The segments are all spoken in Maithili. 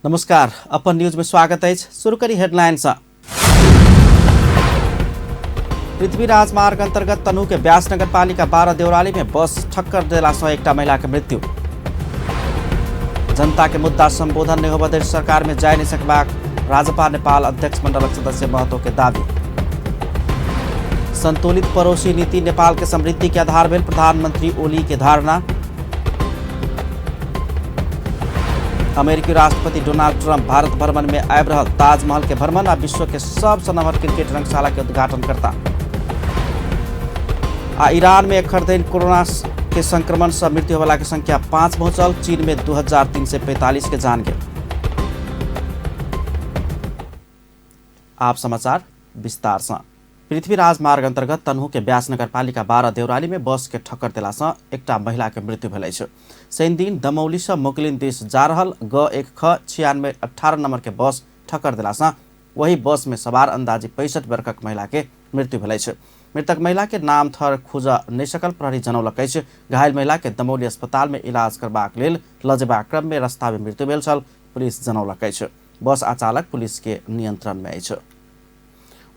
नमस्कार, अपन न्यूज में स्वागत है। शुरू करी हेडलाइन से। पृथ्वी राजमार्ग अंतर्गत तनहु के व्यास नगर पालिका 12 देउराली में बस ठक्कर देला से एकटा महिला के मृत्यु। जनता के मुद्दा संबोधन नहीं होबे धरि सरकार में जाय नहीं सकबाक राजपा नेपाल अध्यक्ष मंडलक सदस्य महतो के दावी। संतुलित पड़ोसी नीति नेपाल के समृद्धि के आधार भेल प्रधानमंत्री ओली के धारणा। अमेरिकी राष्ट्रपति डोनाल्ड ट्रंप भारत भ्रमण में आबि रहल ताजमहल के भ्रमण आ विश्व के सबसँ नमहर क्रिकेट रंगशाला के उद्घाटन करता। आ ईरान में एखन धरि कोरोना के संक्रमण से मृत्यु होबला के संख्या 5 पहुंचल, चीन में 2345 के जान गेल। आप समाचार विस्तार से। पृथ्वी राजमार्ग अंतर्गत तनहु के व्यास नगरपालिका 12 देउराली में बस के ठक्कर देला से एकटा महिला के मृत्यु भेल अछि। शनि दिन दमौली से मोकलिन दिस जा रहल ग 1 ख 96 18 नंबर के बस ठक्कर देला से वही बस में सवार अंदाजी 65 वर्षक महिला के मृत्यु भेल अछि। मृतक महिला के नाम थर खोज नहि सकल प्रहरी जनौलक अछि। घायल महिला के दमौली अस्पताल में इलाज करबाक लेल लऽ जेबाक क्रम में रास्ता में मृत्यु भेल छल, पुलिस जनौलक अछि। बस आ चालक पुलिस के नियंत्रण में अछि।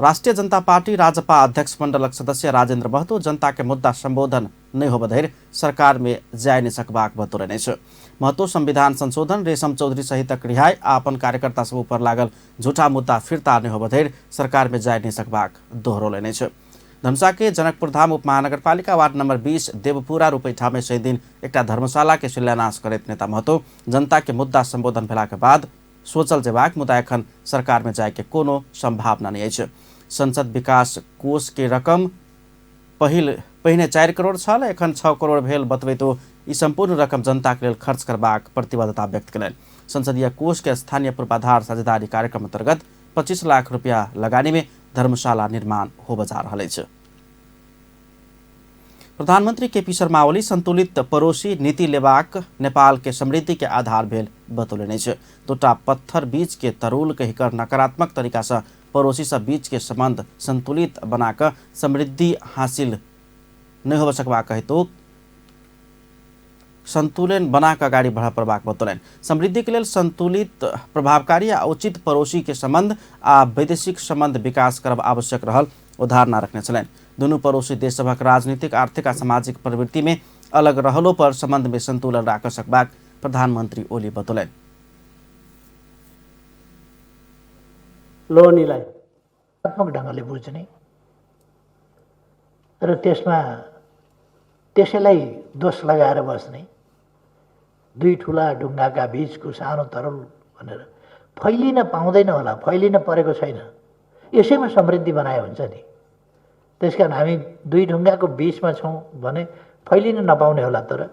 राष्ट्रीय जनता पार्टी राजपा अध्यक्ष मंडलक सदस्य राजेंद्र महतो जनता के मुद्दा संबोधन नहीं होबे धरि सरकार में जाय नहीं सकबाक बतौलनि अछि। महतो संविधान संशोधन, रेशम चौधरी सहितक रिहाई आ अपन कार्यकर्ता सब ऊपर लागल झूठा मुद्दा फिर्ता नहीं होबे धरि सरकार में जाय नहीं सकबाक दोहरौलनि अछि। धनुषा के जनकपुर धाम उप महानगरपालिका वार्ड नंबर 20 देवपुरा रूपैठा में शनि दिन एकटा धर्मशाला के शिलान्यास करैत नेता महतो जनता के मुद्दा संबोधन भेला के बाद सोचल जेबाक मुद्दा एखन सरकार में जाय के कोनो संभावना नहीं अछि। संसद विकास कोष के रकम पहिने 4 करोड़ छल, एखन 6 करोड़ भेल बतबैत ओ ई संपूर्ण रकम जनता के लेल खर्च करबाक प्रतिबद्धता व्यक्त कयलनि। संसदीय कोष के स्थानीय पूर्वाधार साझेदारी कार्यक्रम अंतर्गत 25 लाख रुपया लगानी में धर्मशाला निर्माण होबय जा रहल अछि। प्रधानमंत्री केपी शर्मा ओली संतुलित पड़ोसी नीति लेबाक नेपाल के समृद्धि के आधार भेल बतौलनि अछि। दूटा पत्थर बीच के तरुल कहिकर नकारात्मक तरीका से पड़ोसी सब बीच के संबंध संतुलित बनाकर समृद्धि हासिल नहीं हो सकबाक हेतु संतुलन बनाकर अगाडि बढ़ पड़बाक बतौलनि। समृद्धि के लेल संतुलित, प्रभावकारी आ उचित पड़ोसी के संबंध आ वैदेशिक संबंध विकास करब आवश्यक रहल ओ धारणा रखने छलनि। दुनू पड़ोसी देश सभक राजनीतिक, आर्थिक आ सामाजिक प्रवृत्ति में अलग रहलो पर संबंध में संतुलन राख सकबाक प्रधानमंत्री ओली बतौलनि। लोनीलाई आत्मक ढङ्गले बुझ्ने र त्यसमा त्यसैलाई दोष लगाएर बस्ने, दुई ठुला ढुङ्गाका बीचको सानो तरुल भनेर फैलिन पाउँदैन होला, फैलिन परेको छैन, यसैमा समृद्धि बनायो हुन्छ नि। त्यसकारण हामी दुई ढुङ्गाको बीचमा छौँ भने फैलिन नपाउने होला, तर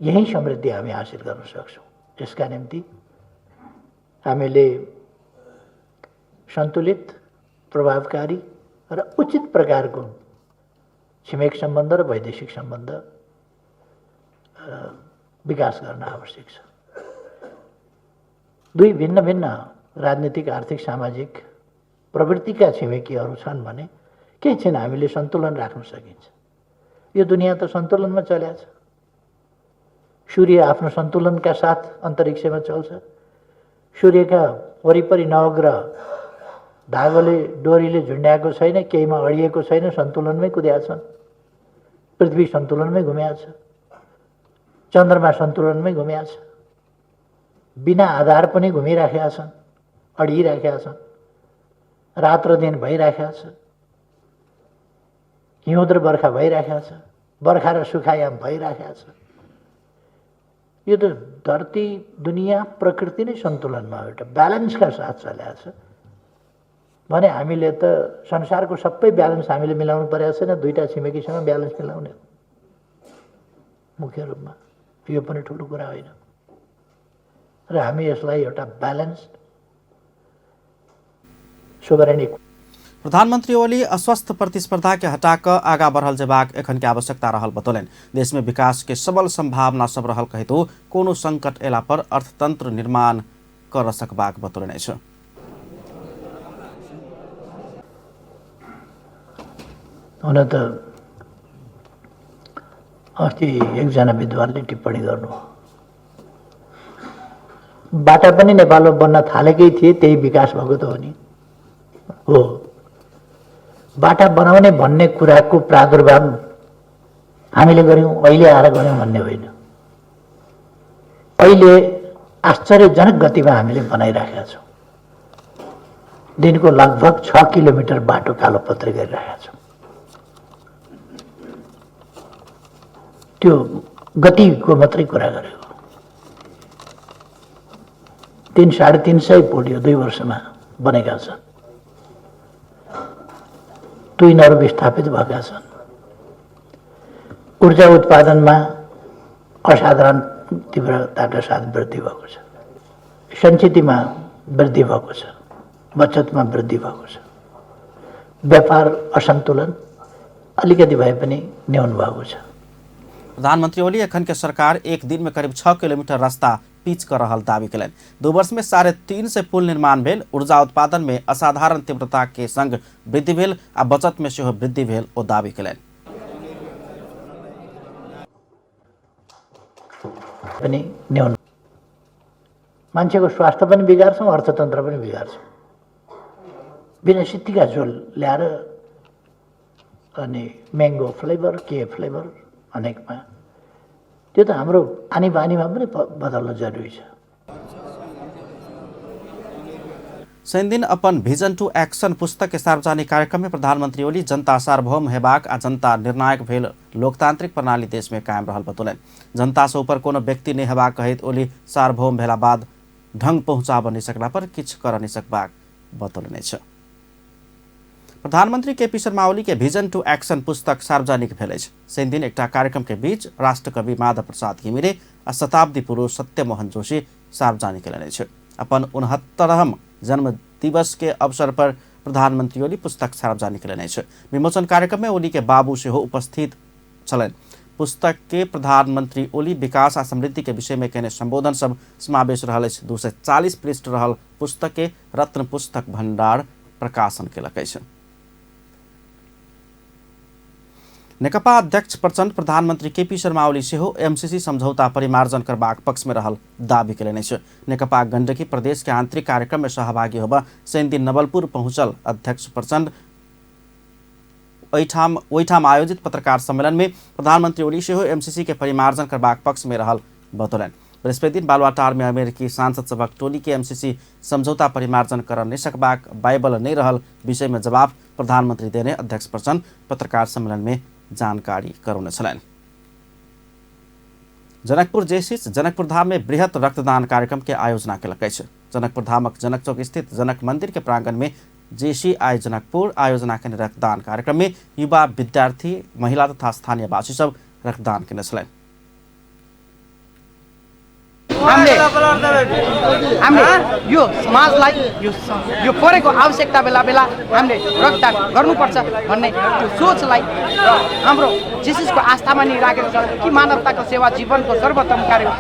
यही समृद्धि हामी हासिल गर्न सक्छौँ। यसका निम्ति हामीले सन्तुलित, प्रभावकारी र उचित प्रकारको छिमेक सम्बन्ध र वैदेशिक सम्बन्ध विकास गर्न आवश्यक छ। दुई भिन्न भिन्न राजनीतिक, आर्थिक, सामाजिक प्रवृत्तिका छिमेकीहरू छन् भने केही छैन, हामीले सन्तुलन राख्न सकिन्छ। यो दुनियाँ त सन्तुलनमा चलेको छ। सूर्य आफ्नो सन्तुलनका साथ अन्तरिक्षमा चल्छ। सूर्यका वरिपरि नवग्रह धागोले डोरीले झुन्ड्याएको छैन, केहीमा अडिएको छैन, सन्तुलनमै कुद्या छन्। पृथ्वी सन्तुलनमै घुम्या छ, चन्द्रमा सन्तुलनमै घुम्या छ, बिना आधार पनि घुमिराखेका छन्, अडिराखेका छन्, रात र दिन भइराखेका छ, हिउँद र बर्खा भइराखेका छ, बर्खा र सुखायाम भइराखेका छ। यो त धरती, दुनियाँ, प्रकृति नै सन्तुलनमा एउटा ब्यालेन्सका साथ चलेको छ भने हामीले त संसारको सबै ब्यालेन्स हामीले मिलाउनु परेको छैन, दुईटा छिमेकीसँग ब्यालेन्स मिलाउने मुख्य रूपमा यो पनि ठुलो कुरा होइन। र हामी यसलाई एउटा ब्यालेन्स सोभरेन। प्रधानमंत्री ओली अस्वस्थ प्रतिस्पर्धा के हटाकर आगा बढ़ल जेबाक एखन के आवश्यकता रहल बतौलनि। देश में विकास के सबल संभावना सब रहल कहितो कोनो संकट एला पर अर्थतंत्र निर्माण कर सकबाक बतौलनि अछि। हुन त अस्ति एकजना विद्वानले टिप्पणी गर्नु, बाटा पनि नेपालमा बन्न थालेकै थिए, त्यही विकास भएको त हो नि। हो, बाटा बनाउने भन्ने कुराको प्रादुर्भाव हामीले गऱ्यौँ, अहिले आएर गऱ्यौँ भन्ने होइन। अहिले आश्चर्यजनक गतिमा हामीले बनाइराखेका छौँ। दिनको लगभग 6 किलोमिटर बाटो कालोपत्रे गरिरहेका छौँ। त्यो गतिको मात्रै कुरा गरेको। 300-350 पुल यो 2 वर्षमा बनेका छन्। ट्विनहरू विस्थापित भएका छन्। ऊर्जा उत्पादनमा असाधारण तीव्रताका साथ वृद्धि भएको छ। सञ्चितमा वृद्धि भएको छ, बचतमा वृद्धि भएको छ। व्यापार असन्तुलन अलिकति भए पनि न्यून भएको छ। प्रधानमंत्री ओली एखन के सरकार एक दिन में करीब 6 किलोमीटर रास्ता पिच कर रहल दावी कयलनि। 2 वर्ष में 350 पुल निर्माण भेल। ऊर्जा उत्पादन में असाधारण तीव्रता के संग वृद्धि भेल आ बचत में सेहो वृद्धि भेल ओ दावी कयलनि। पनि न्यून। मान्छेको स्वास्थ्य पनि बिगार्छौँ, अर्थतन्त्र पनि बिगार्छौँ। बिना सित्तीका झोल ल्याएर अनि म्याङ्गो फ्लेभर के फ्लेभर अनेकमा, त्यो त हाम्रो आनी बानीमा पनि बदल्न जरुरी छ। शनिदिन अपन विजन टू एक्शन पुस्तक के सार्वजनिक कार्यक्रम में प्रधानमंत्री ओली जनता सार्वभौम हेबाक आ जनता निर्णायक भेल लोकतांत्रिक प्रणाली देश में कायम रहल बतौलनि। जनता से ऊपर कोनो व्यक्ति नहि हेबाक कहैत ओली सार्वभौम भेला बाद ढंग पहुँचाबऽ नहि सकला पर किछु कर नहि सकबाक बतौलनि अछि। प्रधानमंत्री केपी शर्मा ओली के विजन टू एक्शन पुस्तक सार्वजनिक भेल अछि। शनिदिन एकटा कार्यक्रम के बीच राष्ट्रकवि माधव प्रसाद घिमिरे आ शताब्दी पुरुष सत्यमोहन जोशी सार्वजनिक कयलनि अछि। अपन 69म जन्म दिवस के अवसर पर प्रधानमंत्री ओली पुस्तक सार्वजनिक कयलनि अछि। विमोचन कार्यक्रम में ओली के बाबू सेहो उपस्थित छलनि। पुस्तक के प्रधानमंत्री ओली विकास आ समृद्धि के विषय में कयने संबोधन सब समावेश रहल अछि। 240 पृष्ठ रहल पुस्तक के रत्न पुस्तक भंडार प्रकाशन केलक अछि। नेकपा अध्यक्ष प्रचण्ड प्रधानमंत्री केपी शर्मा ओली सेहो एमसीसी समझौता परिमार्जन करबाक पक्ष में रहल दावी कयलनि अछि। नेकपा गंडकी प्रदेश के आंतरिक कार्यक्रम में सहभागी होबऽ शनिदिन नवलपुर पहुंचल अध्यक्ष प्रचण्ड ओहिठाम आयोजित पत्रकार सम्मेलन में प्रधानमंत्री ओली सेहो एमसीसी के परिमार्जन करबाक पक्ष में रहल बतौलनि। बृहस्पति दिन बालुवाटार में अमेरिकी सांसद सभक टोली के एमसीसी समझौता परिमार्जन कर नहि सकबाक बाइबल नहि रहल विषय में जवाब प्रधानमंत्री देने अध्यक्ष प्रचण्ड पत्रकार सम्मेलन में जानकारी करौने छलनि। जनकपुर जेसिस जनकपुर धाम में बृहत रक्तदान कार्यक्रम के आयोजना केलक अछि। जनकपुर धामक जनक चौक स्थित जनक मंदिर के प्रांगण में जेसीआई जनकपुर आयोजना केने रक्तदान कार्यक्रम में युवा, विद्यार्थी, महिला तथा स्थानीयवासी सब रक्तदान केने छलनि। हामीले यो समाजलाई यो परेको आवश्यकता बेला बेला हामीले रक्तदान गर्नुपर्छ भन्ने त्यो सोचलाई र हाम्रो जेसिसको आस्थामा नि राखेको छ कि मानवताको सेवा जीवनको सर्वोत्तम कार्य हो।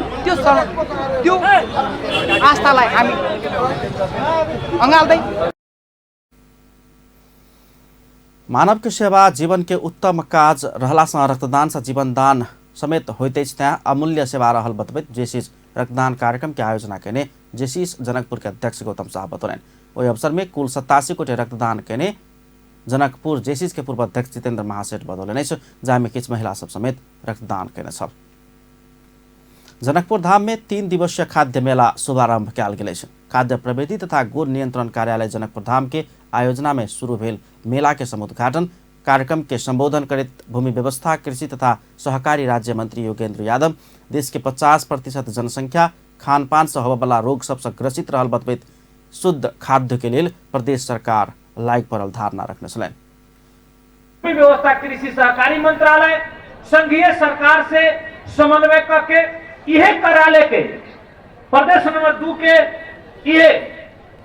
त्यो आस्थालाई हामी अँगाल्दै मानव के सेवा जीवन के उत्तम काज रहला सँ रक्तदान सँ जीवनदान समेत होइत अछि, तैं अमूल्य सेवा रहल बतबैत जेसिस रक्तदान कार्यक्रम के आयोजना केने जेसिस जनकपुर के अध्यक्ष गौतम शाह बतौलनि। ओहि अवसर में कुल 87 गोटे रक्तदान केने जनकपुर जेसिस के पूर्व अध्यक्ष जितेंद्र महासेठ बतौलनि अछि, जाहिमे किछु महिला सब समेत रक्तदान केने छल। जनकपुर धाम में 3 दिवसीय खाद्य मेला शुभारंभ कयल गेल अछि। खाद्य प्रविधि तथा गुण नियंत्रण कार्यालय जनकपुर धाम के आयोजना में शुरू भेल मेला के समुद्घाटन कार्यक्रम के संबोधन करैत भूमि व्यवस्था, कृषि तथा सहकारी राज्य मंत्री योगेंद्र यादव देश के 50% जनसंख्या खानपान से होबयवला रोग सबसँ ग्रसित रहल बतबैत शुद्ध खाद्य के लेल प्रदेश सरकार लागि पड़ल धारणा रखने छलनि। भूमि व्यवस्था, कृषि सहकारी मंत्रालय संघीय सरकार से समन्वय करके इहे कार्यालय के प्रदेश नंबर 2 के ये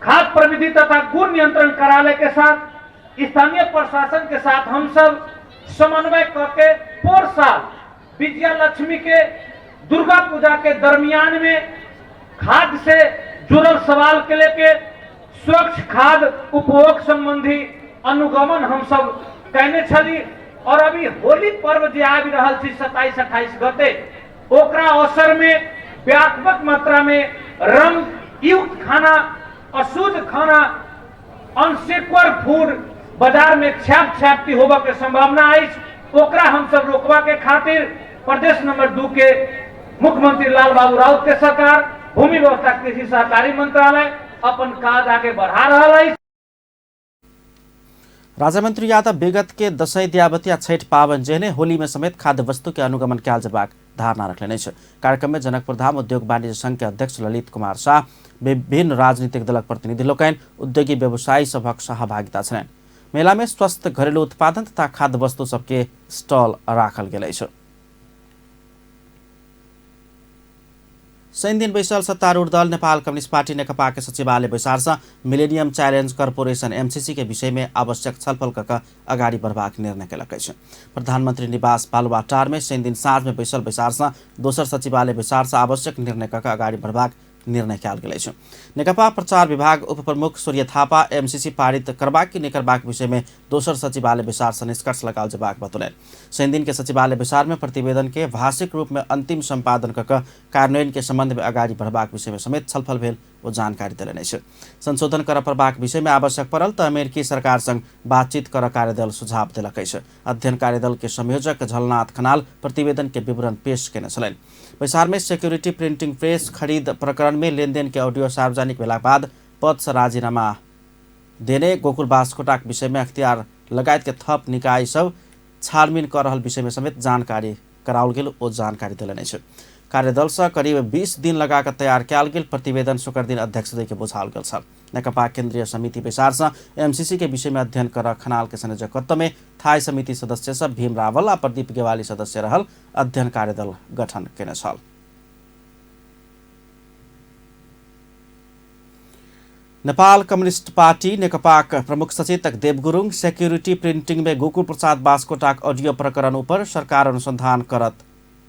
खाद्य प्रविधि तथा गुण नियंत्रण कार्यालय के साथ स्थानीय प्रशासन के साथ हम सब समन्वय करके पोर साल विजया लक्ष्मी के दुर्गा पूजा के दरमियान में खाद्य से जुड़ल सवाल के लेके स्वच्छ खाद्य उपभोग संबंधी अनुगमन हम सब कहने छली। और अभी होली पर्व जे आबि रहल छी 27-28 गते, ओकरा अवसर में व्यापक मात्रा में रंग युक्त खाना, अशुद्ध खाना, अनसिक्योर फूड बाजार में छाप छापती होबा के संभावना अछि। ओकरा हम सब रोकबा के खातिर प्रदेश नंबर 2 के मुख्यमंत्री लाल बाबू राउत के सरकार, भूमि व्यवस्था कृषि सहकारी मंत्रालय अपन काज आगे बढ़ा रहल अछि। राज्यमंत्री यादव विगत के दशैं, दियाबती आ छठ पावन जेहने होली में समेत खाद्य वस्तु के अनुगमन कयल जेबाक धारणा रखलनि अछि। कार्यक्रम में जनकपुर धाम उद्योग वाणिज्य संघ के अध्यक्ष ललित कुमार शाह, विभिन्न राजनीतिक दलक प्रतिनिधि लोकनि, उद्योगी व्यवसायी सभक सहभागिता छलनि। मेला में स्वस्थ घरेलू उत्पादन तथा खाद्य वस्तु सबके स्टॉल राखल गेल अछि। शनि दिन बैसल सत्तारूढ़ दल नेपाल कम्युनिस्ट पार्टी नेकपा के सचिवालय बैसार से मिलेनियम चैलेंज कॉरपोरेशन एमसीसी के विषय में आवश्यक छलफल क अगाडि बढ़बाक निर्णय केलक अछि। प्रधानमंत्री निवास बालुवाटार में शनि दिन साँझ में बैसल बैसार से दोसर सचिवालय बैसार से आवश्यक निर्णय क अगाडि बढ़बाक निर्णय कयल गेल अछि। नेकपा प्रचार विभाग उपप्रमुख सूर्य थापा एमसीसी पारित करबाक कि नहि करबाक विषय में दोसर सचिवालय बैसार से निष्कर्ष लगाओल जेबाक बतौलनि। शनि दिन के सचिवालय बैसार में प्रतिवेदन के भाषिक रूप में अंतिम संपादन क कार्यान्वयन के संबंध में अगाडि बढ़बाक विषय में समेत छलफल भेल ओ जानकारी देलनि अछि। संशोधन करऽ पड़बाक विषय में आवश्यक पड़ल तऽ अमेरिकी सरकार संग बातचीत करऽ कार्यदल सुझाव देलक अछि। अध्ययन कार्यदल के संयोजक झलनाथ खनाल प्रतिवेदन के विवरण पेश केने छलनि। बैसार में सिक्योरिटी प्रिंटिंग प्रेस खरीद प्रकरण में लेनदेन के ऑडियो सार्वजनिक भेलाक बाद पद से राजीनामा देने गोकुल बास्कोटाक विषय में अख्तियार लगायत के थप निकाय सब छानबीन कर रहल विषय में समेत जानकारी कराओल गेल ओ जानकारी देलनि अछि। कार्यदल से करीब 20 दिन लगा कऽ तैयार कयल गेल प्रतिवेदन शुक्र दिन अध्यक्ष के बुझाओल गेल छल। नेकपा केंद्रीय समिति बैसार से एमसीसी के विषय में अध्ययन कर खनाल के संयोजकत्व में थाई समिति सदस्य सब भीम रावल आ प्रदीप गेवाली सदस्य रहल अध्ययन कार्यदल गठन केने छल। नेपाल कम्युनिस्ट पार्टी नेकपाक प्रमुख सचेतक देव गुरुङ सेक्युरिटी प्रिंटिंग में गोकुल प्रसाद बास्कोटाक ऑडियो प्रकरण ऊपर सरकार अनुसंधान करत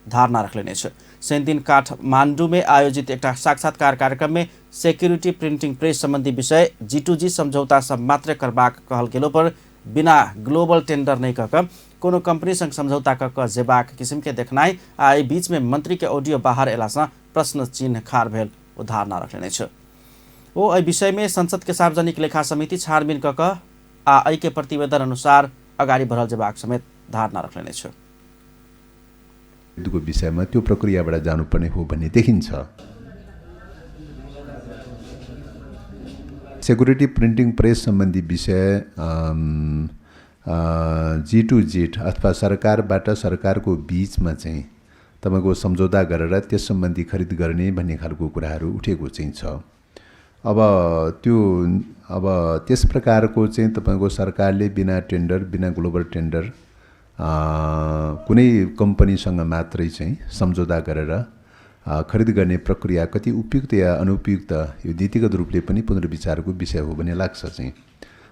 धारणा रखलनि अछि। शनि दिन काठमांडू में आयोजित एकटा साक्षात्कार कार्यक्रम में सिक्योरिटी प्रिंटिंग प्रेस संबंधी विषय जी समझौता सब मात्र करबाक कहल गेलो पर बिना ग्लोबल टेंडर नहीं कऽ कोनो कंपनी संग समझौता कऽ जेबाक किस्म के देखनाइ आ एहि बीच में मंत्री के ऑडियो बाहर एला सँ प्रश्न चिन्ह खाड़ भेल ओ धारणा रखलनि अछि। ओ एहि विषय में संसद के सार्वजनिक लेखा समिति छानबीन कऽ आ एहि के प्रतिवेदन अनुसार अगाडि बढ़ल जेबाक समेत धारणा रखलनि अछि। को विषयमा त्यो प्रक्रियाबाट जानुपर्ने हो भन्ने देखिन्छ। सेक्युरिटी प्रिन्टिङ प्रेस सम्बन्धी विषय जी टु जी अथवा सरकारबाट सरकारको बिचमा चाहिँ तपाईँको सम्झौता गरेर त्यस सम्बन्धी खरिद गर्ने भन्ने खालको कुराहरू उठेको चाहिँ छ। अब त्यो अब त्यस प्रकारको चाहिँ तपाईँको सरकारले बिना टेन्डर, बिना ग्लोबल टेन्डर कुनै कम्पनीसँग मात्रै चाहिँ सम्झौता गरेर खरिद गर्ने प्रक्रिया कति उपयुक्त या अनुपयुक्त यो नीतिगत रूपले पनि पुनर्विचारको विषय हो भन्ने लाग्छ। चाहिँ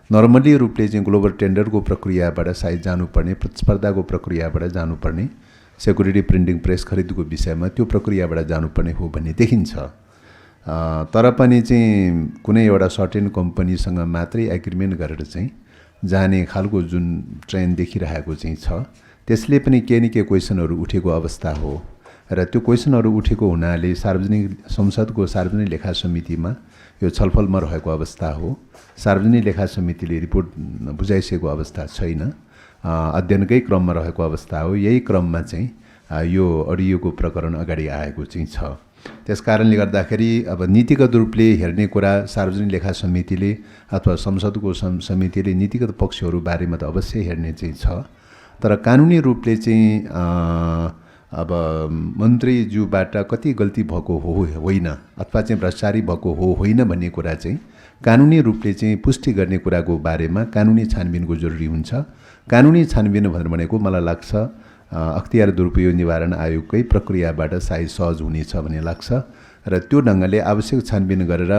नर्मली रूपले चाहिँ ग्लोबल टेन्डरको प्रक्रियाबाट सायद जानुपर्ने, प्रतिस्पर्धाको प्रक्रियाबाट जानुपर्ने, सेक्युरिटी प्रिन्टिङ प्रेस खरिदको विषयमा त्यो प्रक्रियाबाट जानुपर्ने हो भन्ने देखिन्छ। तर पनि चाहिँ कुनै एउटा सर्टेन कम्पनीसँग मात्रै एग्रिमेन्ट गरेर चाहिँ जाने खालको जुन ट्रेन्ड देखिरहेको चाहिँ छ त्यसले पनि केही न केही क्वेसनहरू उठेको अवस्था हो र त्यो क्वेसनहरू उठेको हुनाले सार्वजनिक संसदको सार्वजनिक लेखा समितिमा यो छलफलमा रहेको अवस्था हो। सार्वजनिक लेखा समितिले रिपोर्ट बुझाइसकेको अवस्था छैन, अध्ययनकै क्रममा रहेको अवस्था हो। यही क्रममा चाहिँ यो अडियोको प्रकरण अगाडि आएको चाहिँ छ। त्यस कारणले गर्दाखेरि अब नीतिगत रूपले हेर्ने कुरा सार्वजनिक लेखा समितिले अथवा संसदको समितिले नीतिगत पक्षहरू बारेमा त अवश्य हेर्ने चाहिँ छ, तर कानुनी रूपले चाहिँ अब मन्त्रीज्यूबाट कति गल्ती भएको हो होइन अथवा चाहिँ भ्रष्टाचारी भएको हो होइन भन्ने कुरा चाहिँ कानुनी रूपले चाहिँ पुष्टि गर्ने कुराको बारेमा कानुनी छानबिनको जरुरी हुन्छ। कानुनी छानबिन भनेर भनेको मलाई लाग्छ अख्तियार दुरुपयोग निवारण आयोगकै प्रक्रियाबाट सायद सहज हुनेछ भन्ने लाग्छ र त्यो ढङ्गले आवश्यक छानबिन गरेर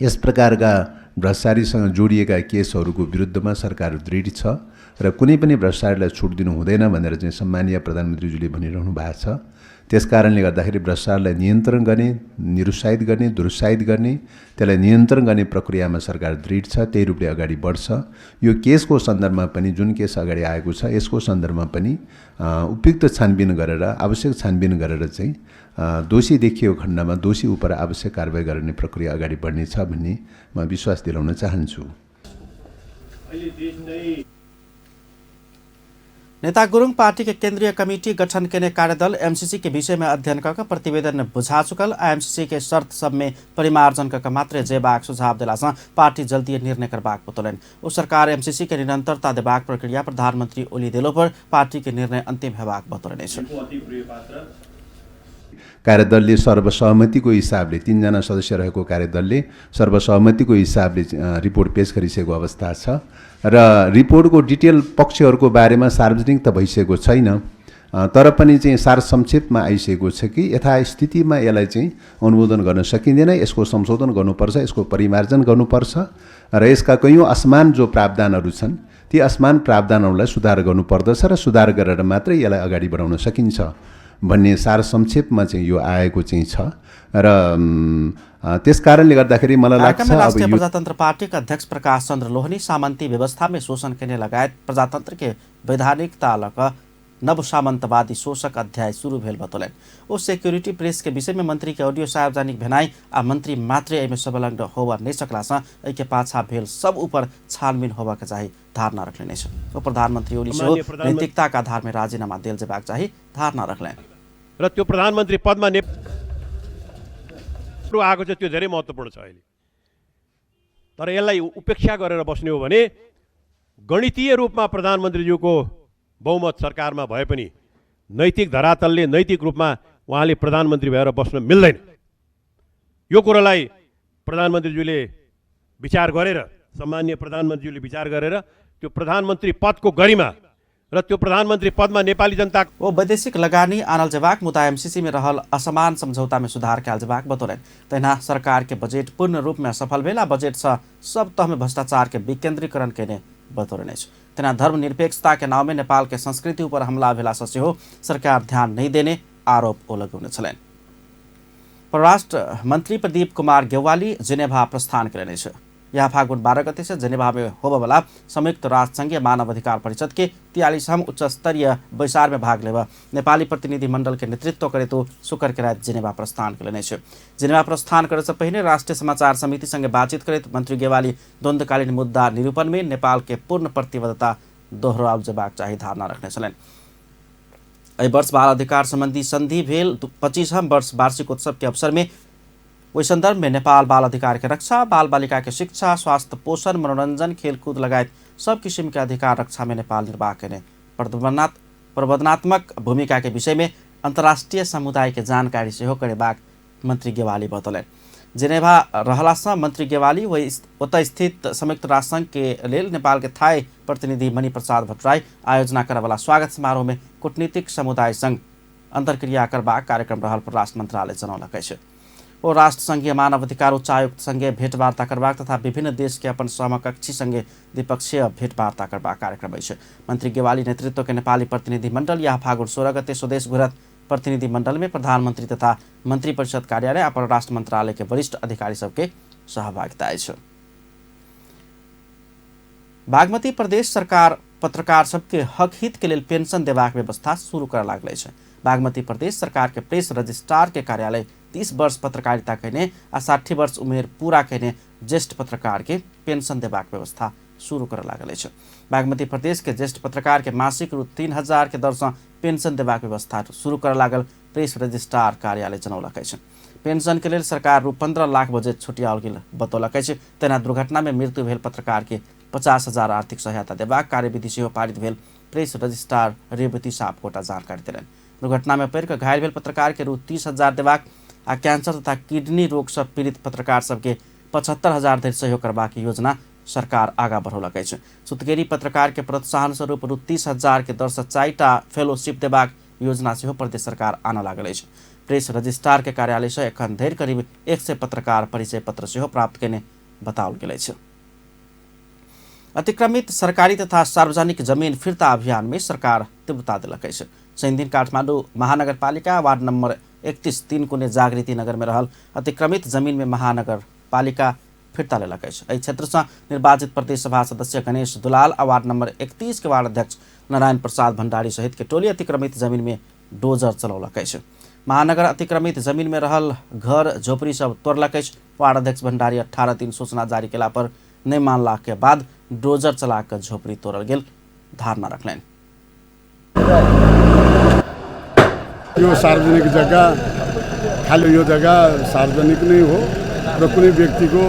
यस प्रकारका भ्रष्टाचारीसँग जोडिएका केसहरूको विरुद्धमा सरकार दृढ छ र कुनै पनि भ्रष्टाचारलाई छुट दिनु हुँदैन भनेर चाहिँ सम्मानीय प्रधानमन्त्रीज्यूले भनिरहनु भएको छ। त्यस कारणले गर्दाखेरि भ्रष्टाचारलाई नियन्त्रण गर्ने, निरुत्साहित गर्ने, दुरुत्साहित गर्ने, त्यसलाई नियन्त्रण गर्ने प्रक्रियामा सरकार दृढ छ, त्यही रूपले अगाडि बढ्छ। यो केसको सन्दर्भमा पनि जुन केस अगाडि आएको छ यसको सन्दर्भमा पनि उपयुक्त छानबिन गरेर, आवश्यक छानबिन गरेर चाहिँ दोषी देखिएको खण्डमा दोषी उप आवश्यक कारवाही गर्ने प्रक्रिया अगाडि बढ्नेछ भन्ने म विश्वास दिलाउन चाहन्छु। नेता गुरुङ पार्टी के केंद्रीय कमिटी गठन केने कार्यदल एमसीसी के विषय में अध्ययन करके प्रतिवेदन बुझा चुकल। एमसीसी के शर्त सब में परिमार्जन करके मात्र जेबाक सुझाव दिला से पार्टी जल्दी निर्णय करबाक बतौलनि। ओ सरकार एमसीसी के निरंतरता देबाक प्रक्रिया प्रधानमंत्री ओली देलो पर पार्टी के निर्णय अंतिम हेबाक बतौलनि। कार्यदलले सर्वसहमतिको हिसाबले 3 सदस्य रहेको कार्यदलले सर्वसहमतिको हिसाबले रिपोर्ट पेश गरिसकेको अवस्था छ र रिपोर्टको डिटेल पक्षहरूको बारेमा सार्वजनिक त भइसकेको छैन, तर पनि चाहिँ सार संक्षेपमा आइसकेको छ कि यथास्थितिमा यसलाई चाहिँ अनुमोदन गर्न सकिँदैन, यसको संशोधन गर्नुपर्छ, यसको परिमार्जन गर्नुपर्छ र यसका कैयौँ असमान जो प्रावधानहरू छन् ती असमान प्रावधानहरूलाई सुधार गर्नुपर्दछ र सुधार गरेर मात्रै यसलाई अगाडि बढाउन सकिन्छ भन्ने सार संक्षेपमा चाहिँ यो आएको चाहिँ छ र त्यस कारणले गर्दाखेरि मलाई लाग्छ राष्ट्रिय प्रजातन्त्र पार्टी का अध्यक्ष प्रकाश चंद्र लोहनी सामंती व्यवस्था में शोषण करने लगायत प्रजातंत्र के वैधानिकता लक नव सामंतवादी शोषक अध्याय शुरू भेल बतौलनि। ओ सिक्योरिटी प्रेस के विषय में मंत्री के ऑडियो सार्वजनिक भेनाई आ मंत्री मात्रे एहिमे संलग्न होबा नहीं सकला से एहि के पाछा भेल सब ऊपर छानबीन होबा के चाही धारणा रखले अछि। ओ प्रधानमंत्री ओली सेहो नैतिकता के आधार में राजीनामा देल जेबाक चाही धारणा रखलनि र त्यो प्रधानमन्त्री पदमा आएको छ त्यो धेरै महत्त्वपूर्ण छ अहिले। तर यसलाई उपेक्षा गरेर बस्ने हो भने गणितीय रूपमा प्रधानमन्त्रीज्यूको बहुमत सरकारमा भए पनि नैतिक धरातलले नैतिक रूपमा उहाँले प्रधानमन्त्री भएर बस्न मिल्दैन। यो कुरोलाई प्रधानमन्त्रीज्यूले विचार गरेर, सम्माननीय प्रधानमन्त्रीज्यूले विचार गरेर त्यो प्रधानमन्त्री पदको गरिमा र त्यो प्रधानमन्त्री पदमा नेपाली जनता ओ वैदेशिक लगानी आनल जेबाक मुद्दा एमसीसी में रहल असमान समझौता में सुधार कयल जेबाक बतौलनि। तहिना सरकार के बजट पूर्ण रूप में असफल भेल आ बजट से सब तह में भ्रष्टाचार के विकेंद्रीकरण केने बतौलनि अछि। तहिना धर्मनिरपेक्षता के नाव में नेपाल के संस्कृति ऊपर हमला भेला से सेहो सरकार ध्यान नहीं देने आरोप ओ लगौने छलनि। परराष्ट्र मंत्री प्रदीप कुमार गेवाली जिनेवा प्रस्थान कयलनि अछि। यह फागुन 12 गते से जेनेवा में होबयवला संयुक्त राष्ट्र संघीय मानव अधिकार परिषद के 43वां उच्च स्तरीय बैसार में भाग लेब नेपाली प्रतिनिधि मंडल के नेतृत्व करैत शुक्र के राति जेनेवा प्रस्थान कयलनि अछि। जेनेवा प्रस्थान करे से पहिने राष्ट्रीय समाचार समिति संगे बातचीत करैत मंत्री गेवाली द्वंद्वकालीन मुद्दा निरूपण में नेपाल के पूर्ण प्रतिबद्धता दोहराओल जेबाक चाही धारणा रखने छलनि। एहि वर्ष बाल अधिकार संबंधी संधि भेल 25वां वर्ष वार्षिकोत्सव के अवसर में ओहि संदर्भ में नेपाल बाल अधिकार के रक्षा, बाल बालिका के शिक्षा, स्वास्थ्य, पोषण, मनोरंजन, खेलकूद लगायत सब किसिम के अधिकार रक्षा में नेपाल निर्वाह केने प्रबंधनात्मक भूमिका के विषय में अंतर्राष्ट्रीय समुदाय के जानकारी सेहो करेबाक मंत्री गेवाली बतौलनि। जिनेवा रहला से मंत्री गेवाली ओतय स्थित संयुक्त राष्ट्र संघ के लेल नेपाल के थाई प्रतिनिधि मणि प्रसाद भट्टराई आयोजना करवला स्वागत समारोह में कूटनीतिक समुदाय संग अंतर्क्रिया करबाक कार्यक्रम रहल परराष्ट्र मंत्रालय जनौलक अछि। ओ राष्ट्र संघीय मानव अधिकार उच्चायुक्त संगे भेंटवार्ता करबाक तथा विभिन्न देश के अपन समकक्षी संगे द्विपक्षीय भेंटवार्ता करबाक कार्यक्रम अछि। मंत्री गेवाली नेतृत्व के नेपाली प्रतिनिधि मंडल यह फागुन 16 गते स्वदेश घुरत। प्रतिनिधि मंडल में प्रधानमंत्री तथा मंत्री परिषद कार्यालय आ परराष्ट्र मंत्रालय के वरिष्ठ अधिकारी सबके सहभागिता अछि। बागमती प्रदेश सरकार पत्रकार सबके हक हित के लेल पेंशन देबाक व्यवस्था शुरू करऽ लागल अछि। बागमती प्रदेश सरकार के प्रेस रजिस्ट्रार के कार्यालय 30 वर्ष पत्रकारिता कयने आ 60 वर्ष उमेर पूरा कयने ज्येष्ठ पत्रकार के पेंशन देबाक व्यवस्था शुरू करऽ लागल अछि। बागमती प्रदेश के ज्येष्ठ पत्रकार के मासिक रु 3000 के दर से पेंशन देबाक व्यवस्था शुरू करऽ लागल प्रेस रजिस्ट्रार कार्यालय जनौलक अछि। पेंशन के लेल सरकार रु 15 लाख बजेट छुटियाओल गेल बतौलक अछि। तहिना दुर्घटना में मृत्यु भेल पत्रकार के 50,000 आर्थिक सहायता देबाक कार्यविधि सेहो पारित भेल प्रेस रजिस्ट्रार रेवती सापकोटा जानकारी देलनि। दुर्घटना में पड़ि कऽ घायल भेल पत्रकार के रु 30,000 देबाक आ कैंसर तथा किडनी रोग से पीड़ित पत्रकार सबके 75,000 धरि सहयोग करबाक योजना सरकार आगाँ बढ़ौलक अछि। सुतगेरी पत्रकार के प्रोत्साहन स्वरूप रु 30,000 के दर से 4टा फेलोशिप देबाक योजना सेहो प्रदेश सरकार आनऽ लागल अछि। प्रेस रजिस्ट्रार के कार्यालय से एखन धरि करीब 100 पत्रकार परिचय पत्र सेहो प्राप्त केने बताओल गेल अछि। अतिक्रमित सरकारी तथा सार्वजनिक जमीन फिर्ता अभियान में सरकार तीव्रता देलक अछि। शनिदिन काठमाडौँ महानगरपालिका वार्ड नम्बर 31 3 कुने जागृति नगर में रहल अतिक्रमित जमीन में महानगरपालिका फिर्ता लेलक अछि। एहि क्षेत्र से निर्वाचित प्रदेश सभा सदस्य गणेश दुलाल आ वार्ड नम्बर 31 के वार्ड अध्यक्ष नारायण प्रसाद भंडारी सहित के टोली अतिक्रमित जमीन में डोजर चलौलक अछि। महानगर अतिक्रमित जमीन में रहल घर झोपड़ी सब तोड़लक अछि। वार्ड अध्यक्ष भंडारी 18 दिन सूचना जारी केला पर नहि मानला के बाद डोजर चला कऽ झोपड़ी तोड़ल गेल धारणा रखलनि। यो सार्वजनिक जग्गा खाली यो जग्गा सार्वजनिक नै हो र कुनै व्यक्तिको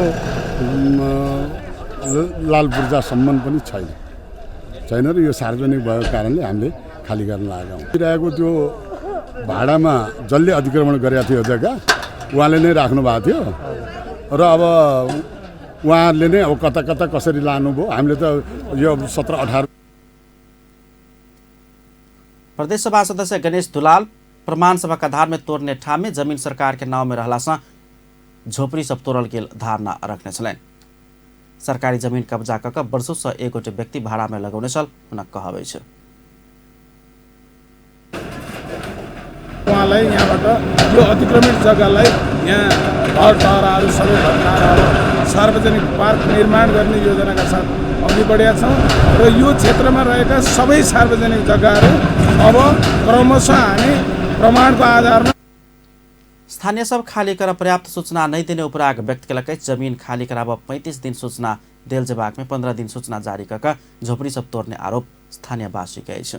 लाल पूर्जा सम्बन्ध पनि छैन छैन र यो सार्वजनिक भएको कारणले हामीले खाली गर्न लागेका हौँ। रहेको त्यो भाडामा जसले अतिक्रमण गरेका थियो जग्गा उहाँले नै राख्नु भएको थियो र अब उहाँहरूले नै अब कता कता कसरी लानुभयो हामीले त यो 17-18। प्रदेश सभा सदस्य गणेश दुलाल प्रमाण सभा आधार में तोड़ने ठाम में जमीन सरकार के नाव में रहला से झोपड़ी सब तोड़ल गेल धारणा रखने छलनि। सरकारी जमीन कब्जा कऽ वर्षों से एक गोटे व्यक्ति भाड़ा में लगौने छल हुनक कहब अछि। उहाँलाई यहाँबाट यो अतिक्रमित जग्गालाई यहाँ घर टहराहरू सबै भत्काएर सार्वजनिक पार्क निर्माण गर्ने योजनाका साथ अघि बढेका छौँ र यो क्षेत्रमा रहेका सबै सार्वजनिक जग्गाहरू अब क्रमशः हामी प्रमाणको आधारमा स्थानीय सब खाली कर पर्याप्त सूचना नहीं देने उपराग व्यक्त केलक अछि। जमीन खाली कराब 35 दिन सूचना देल जेबाक में 15 दिन सूचना जारी कऽ झोपड़ी सब तोड़ने आरोप स्थानीयवासी के अछि।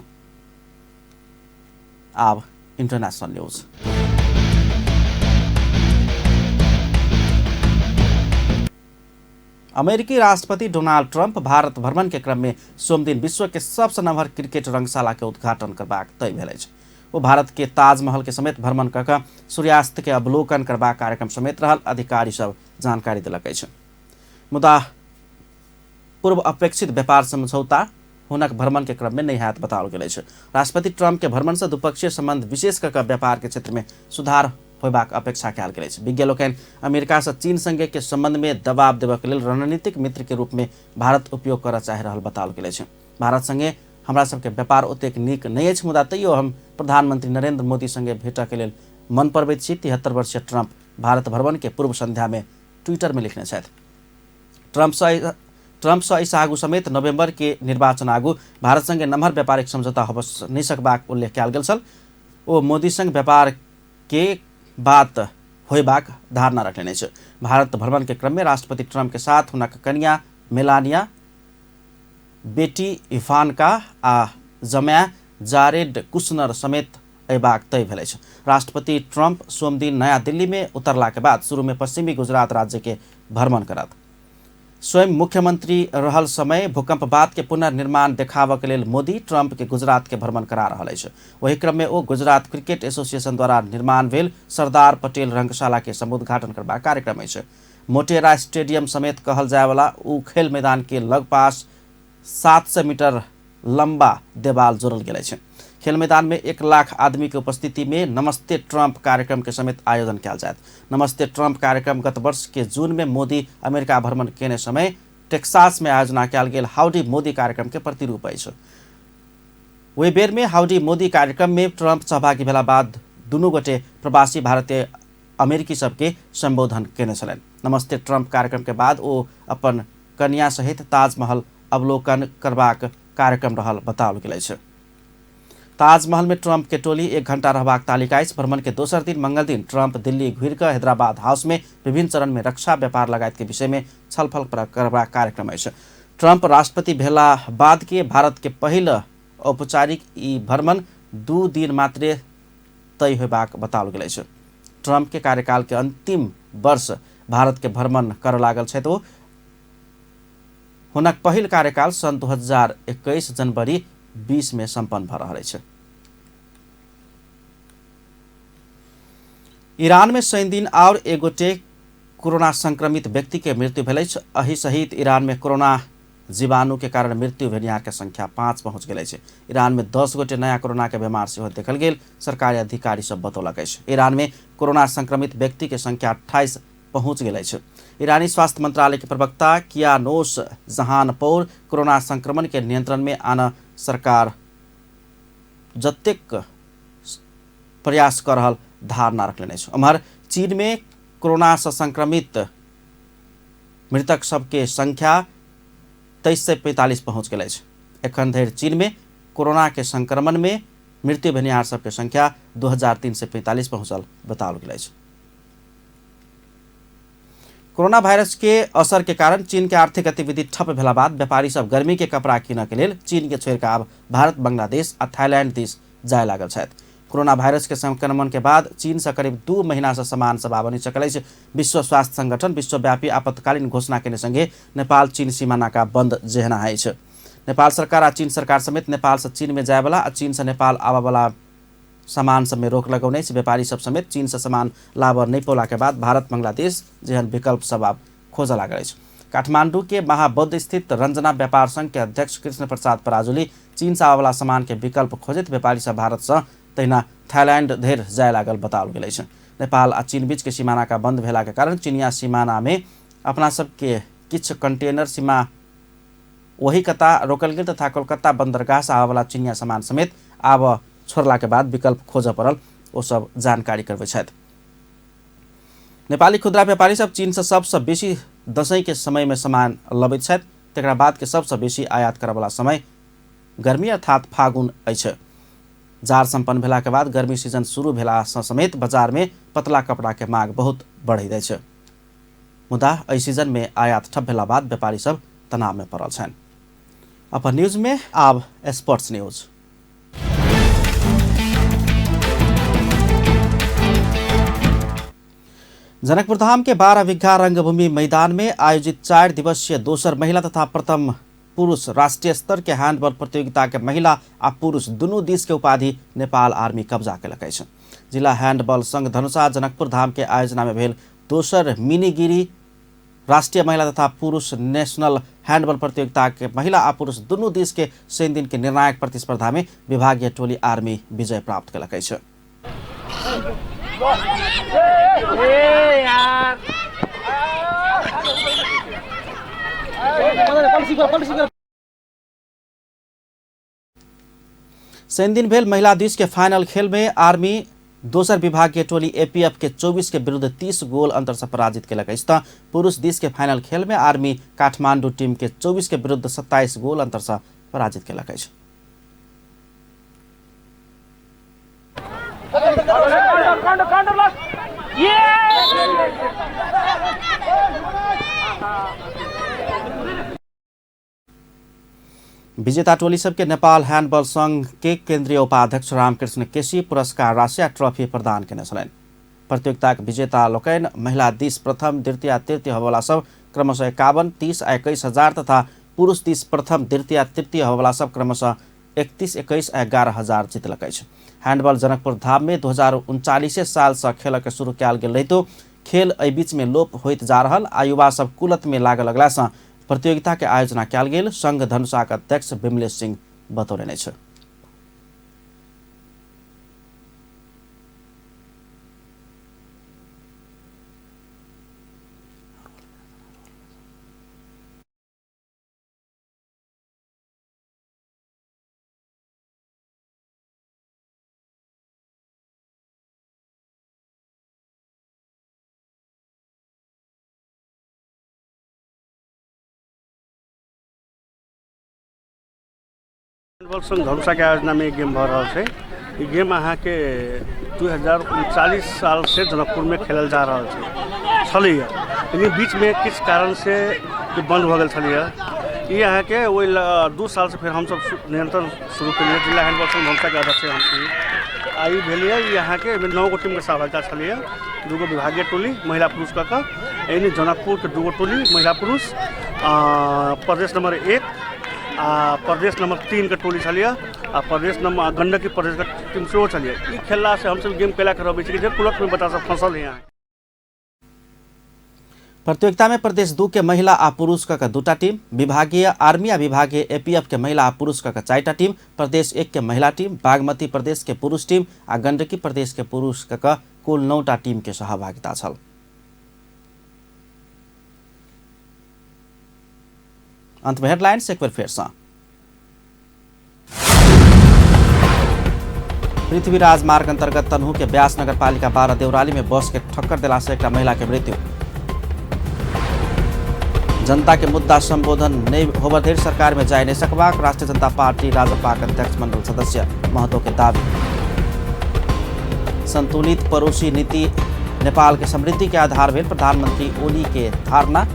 आब इंटरनेशनल न्यूज। अमेरिकी राष्ट्रपति डोनाल्ड ट्रंप भारत भ्रमण के क्रम में सोमदिन विश्व के सबसे नमहर क्रिकेट रंगशाला के उद्घाटन करबाक तय भेल अछि। ओ भारत के ताजमहल के समेत भ्रमण कऽ कऽ सूर्यास्त के अवलोकन करबाक कार्यक्रम समेत रहल अधिकारी सब जानकारी देलक अछि। मुदा पूर्व अपेक्षित व्यापार समझौता हुनक भ्रमण के क्रम में नहीं हैत बताओल गेल अछि। राष्ट्रपति ट्रंप के भ्रमण से द्विपक्षीय संबंध विशेष कऽ कऽ व्यापार के क्षेत्र में सुधार होयबाक अपेक्षा कयल गेल अछि। विज्ञ लोकनि अमेरिका से चीन संगे के संबंध में दबाव देबय लेल रणनीतिक मित्र के रूप में भारत उपयोग करऽ चाहि रहल बताओल गेल अछि। भारत संगे हमरा सबके व्यापार ओतेक नीक नहि अछि, मुदा तैयो हम प्रधानमंत्री नरेंद्र मोदी संगे भेटऽ के लेल मन पड़बैत छी। 73 वर्षीय ट्रंप भारत भ्रमण के पूर्व संध्या में ट्विटर में लिखने छथि। ट्रंप से एहिसँ आगू समेत नवंबर के निर्वाचन आगू भारत संगे नमहर व्यापारिक समझौता होबऽ नहि सकबाक उल्लेख कयल गेल छल। ओ मोदी संग व्यापार के बात होयबाक धारणा रखने अछि। भारत भ्रमण के क्रम में राष्ट्रपति ट्रंप के साथ हुनक कन्या मेलानिया, बेटी इवानका आ जमाय जारेड कुशनर समेत अयबाक तय भेल अछि। राष्ट्रपति ट्रंप सोमदिन नया दिल्ली में उतरला के बाद शुरू में पश्चिमी गुजरात राज्य के भ्रमण करत। स्वयं मुख्यमंत्री रहल समय भूकंप बाद के पुनर्निर्माण देखाबऽ के लेल मोदी ट्रंप के गुजरात के भ्रमण करा रहल अछि। ओहि क्रम में ओ गुजरात क्रिकेट एसोसिएशन द्वारा निर्माण भेल सरदार पटेल रंगशाला के समुद्घाटन करबाक कार्यक्रम अछि। मोटेरा स्टेडियम समेत कहल जायवाला उ खेल मैदान के लगपास 700 मीटर लंबा देवाल जोड़ल गेल अछि। खेल मैदान में 1 लाख आदमी के उपस्थिति में नमस्ते ट्रंप कार्यक्रम के समेत आयोजन कयल जायत। नमस्ते ट्रंप कार्यक्रम गत वर्ष के जून में मोदी अमेरिका भ्रमण केने समय टेक्सास में आयोजना कयल गेल हाउडी मोदी कार्यक्रम के प्रतिरूप अछि। ओहि बेर में हाउडी मोदी कार्यक्रम में ट्रंप सहभागी भेला बाद दुनू गोटे प्रवासी भारतीय अमेरिकी सबके संबोधन केने छलनि। नमस्ते ट्रंप कार्यक्रम के बाद ओ अपन कन्या सहित ताजमहल अवलोकन करबाक कार्यक्रम रहल बताओल गेल अछि। ताजमहल में ट्रंप के टोली 1 घंटा रहबाक तालिका अछि। भ्रमण के दोसर दिन मंगल दिन ट्रंप दिल्ली घुरि कऽ हैदराबाद हाउस में विभिन्न चरण में रक्षा व्यापार लगायत के विषय में छलफल करबाक कार्यक्रम अछि। ट्रंप राष्ट्रपति भेला बाद के भारत के पहिल औपचारिक ई भ्रमण 2 दिन मात्रे तय होयबाक बताओल गेल अछि। ट्रंप के कार्यकाल के अंतिम वर्ष भारत के भ्रमण करऽ लागल छथि। ओ हुनक पहिल कार्यकाल सन् 2021 जनवरी 20 में सम्पन्न भऽ रहल अछि। ईरान में शनिदिन और एक गोटे कोरोना संक्रमित व्यक्ति के मृत्यु भेल अछि। एहि सहित ईरान में कोरोना जीवाणु के कारण मृत्यु भेनिहार के संख्या 5 पहुंच गेल अछि। ईरान में 10 गोटे नया कोरोना के बीमार सेहो देखल गेल सरकारी अधिकारी सब बतौलक अछि। ईरान में कोरोना संक्रमित व्यक्ति के संख्या 28 पहुँच गेल अछि। ईरानी स्वास्थ्य मंत्रालय के प्रवक्ता कियानोश जहानपौर कोरोना संक्रमण के नियंत्रण में आन सरकार जतेक प्रयास कर रहल धारणा रखलेने अछि। एम्हर चीन में कोरोना से संक्रमित मृतक सबके संख्या 2345 पहुँच गेल अछि। एखन धरि चीन में कोरोना के संक्रमण में मृत्यु भेनिहार सबके संख्या 2345 पहुँचल बताओल गेल अछि। कोरोना वायरस के असर के कारण चीन के आर्थिक गतिविधि ठप भेला बाद व्यापारी सब गर्मी के कपड़ा किनऽ के लेल चीन के छोड़ि कऽ आब भारत, बांग्लादेश आ थाईलैंड दिस जाय लागल छथि। कोरोना वायरस के संक्रमण के बाद चीन से करीब 2 महीना से सामान सब आबि नहि सकल अछि। विश्व स्वास्थ्य संगठन विश्वव्यापी आपतकालीन घोषणा केने संगे नेपाल चीन सीमा नाका बंद जेहना अछि। नेपाल सरकार आ चीन सरकार समेत नेपाल से चीन में जायवला आ चीन से नेपाल आबयवला सामान सब में रोक लगौने अछि। व्यापारी सब समेत चीन से सामान लाबऽ नहि पौला के बाद भारत, बांग्लादेश जेहन विकल्प सब आब खोजऽ लागल अछि। काठमांडू के महाबौद्ध स्थित रंजना व्यापार संघ के अध्यक्ष कृष्ण प्रसाद पराजुली चीन से आबयवला सामान के विकल्प खोजैत व्यापारी सब भारत से तहिना थाईलैंड धरि जाय लागल बताओल गेल अछि। नेपाल आ चीन बीच के सीमा नाका बंद भेला के कारण चीनिया सीमाना में अपना सबके किछु कंटेनर सीमा वही कता रोकल गेल तथा कोलकाता बंदरगाह से आबयवला चीनिया सामान समेत आब छोड़ला के बाद विकल्प खोजऽ पड़ल ओ सब जानकारी करबै छथि। नेपाली खुदरा व्यापारी सब चीन से सबसँ बेसी दसैँ के समय में सामान लबैत छथि। तकरा बाद के सबसँ बेसी आयात करऽवला समय गर्मी अर्थात फागुन अछि। जार सम्पन्न भेला के बाद गर्मी सीजन शुरू भेला सँ समेत बाजार में पतला कपड़ा के मांग बहुत बढ़ैत अछि। मुदा एहि सीजन में आयात ठप भेला बाद व्यापारी सब तनाव में पड़ल छनि। अपन न्यूज में आब स्पोर्ट्स न्यूज। जनकपुर धाम के 12 बीघा रंगभूमि मैदान में आयोजित 4 दिवसीय दोसर महिला तथा प्रथम पुरुष राष्ट्रीय स्तर के हैंडबॉल प्रतियोगिता के महिला आ पुरुष दुनू दिस के उपाधि नेपाल आर्मी कब्जा केलक अछि। जिला हैंडबॉल संघ धनुषा जनकपुर धाम के आयोजना में भेल दोसर मिनीगिरी राष्ट्रीय महिला तथा पुरुष नेशनल हैंडबॉल प्रतियोगिता के महिला आ पुरुष दुनू दिस के शनि दिन के निर्णायक प्रतिस्पर्धा में विभागीय टोली आर्मी विजय प्राप्त केलक अछि। शनि दिन भेल महिला दिस के फाइनल खेल में आर्मी दोसर विभागीय टोली एपीएफ के 24 के विरुद्ध 30 गोल अंतर से पराजित केलक अछि। त पुरुष दिस के फाइनल खेल में आर्मी काठमांडू टीम के 24 के विरुद्ध 27 गोल अंतर से पराजित केलक अछि। विजेता टोली सबके नेपाल हैंडबॉल संघ के केंद्रीय उपाध्यक्ष रामकृष्ण केसी पुरस्कार राशि आ ट्रॉफी प्रदान केने छलनि। प्रतियोगिताक विजेता लोकनि महिला दिस प्रथम, द्वितीय आ तृतीय होबयवला सब क्रमशः 51, 30 आ 21 हजार तथा पुरुष दिस प्रथम, द्वितीय आ तृतीय होबयवला सब क्रमशः 31, 21 आ 11 हजार जितलक अछि। हैंडबॉल जनकपुर धाम में 2039 साल से खेल के शुरू कयल गेल रहितो खेल एहि बीच में लोप होइत जा रहल आ युवा सब कुलत में लागल लगला से प्रतियोगिता के आयोजना कयल गेल संघ धनुषाक अध्यक्ष विमलेश सिंह बतौलनि अछि। हैंडबॉल संघ धनुषा के आयोजना में गेम भऽ रहल छै। ई गेम अहाँके 2039 साल से जनकपुर में खेलल जा रहल छै छलैया, लेकिन बीच में किछु कारण से ई बंद भऽ गेल छलैया। ई अहाँके ओहि 2 साल से फेर हमसब नियंत्रण शुरू केलियै। जिला हैंडबॉल संघ धनुषा के अध्यक्ष हम छी। आ ई भेलैया ई अहाँके एहिमे 9 गो टीमके सहभागिता छलैया, 2 गो विभागीय टोली महिला पुरुष कऽ कऽ, एहिमे जनकपुरके 2 गो टोली महिला पुरुष, प्रदेश नंबर 1 आ प्रदेश नंबर 3 के टोली छलियै आ प्रदेश नंबर गंडकी प्रदेश के टीम सेहो छलियै। ई खेलला से हमसब गेम केला के रहबै छी जे कुलत में बच्चा सब फंसल है। प्रतियोगिता में प्रदेश 2 के महिला आ पुरुष का 2टा टीम, विभागीय आर्मी आ विभागीय एपीएफ के महिला आ पुरुष का 4टा टीम, प्रदेश 1 के महिला टीम, बागमती प्रदेश के पुरुष टीम आ गंडकी प्रदेश के पुरुष का कुल 9टा टीम के सहभागिता छल। अंत में हेडलाइंस एक बेर फेर सँ। पृथ्वी राजमार्ग अंतर्गत तनहु के ब्यास नगरपालिका 12 देउराली में बस के ठक्कर देला से एक महिला के मृत्यु। जनता के मुद्दा संबोधन नहीं होबे धरि सरकार में जाय नहीं सकबाक राष्ट्रीय जनता पार्टी राजपाक अध्यक्ष मंडल सदस्य महतो के दावी। संतुलित पड़ोसी नीति नेपाल के समृद्धि के आधार भेल प्रधानमंत्री ओली के धारणा।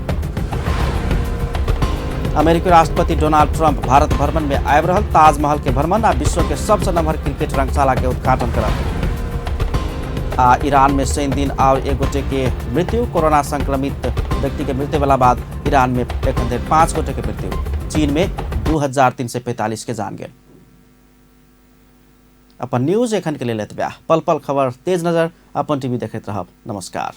अमेरिकी राष्ट्रपति डोनाल्ड ट्रंप भारत भ्रमण में आबि रहल ताजमहल के भ्रमण आ विश्व के सबसे नमहर क्रिकेट रंगशाला के उद्घाटन करत। आ ईरान में शनि दिन और एक गोटे के मृत्यु। कोरोना संक्रमित व्यक्ति के मृत्यु वाला बाद ईरान में एखन धरि 5 गोटे के मृत्यु। चीन में 2345 के जान गेल। अपन न्यूज एखन के लेल एतबे। पल पल खबर तेज नजर अपन टीवी देखैत रहब। नमस्कार।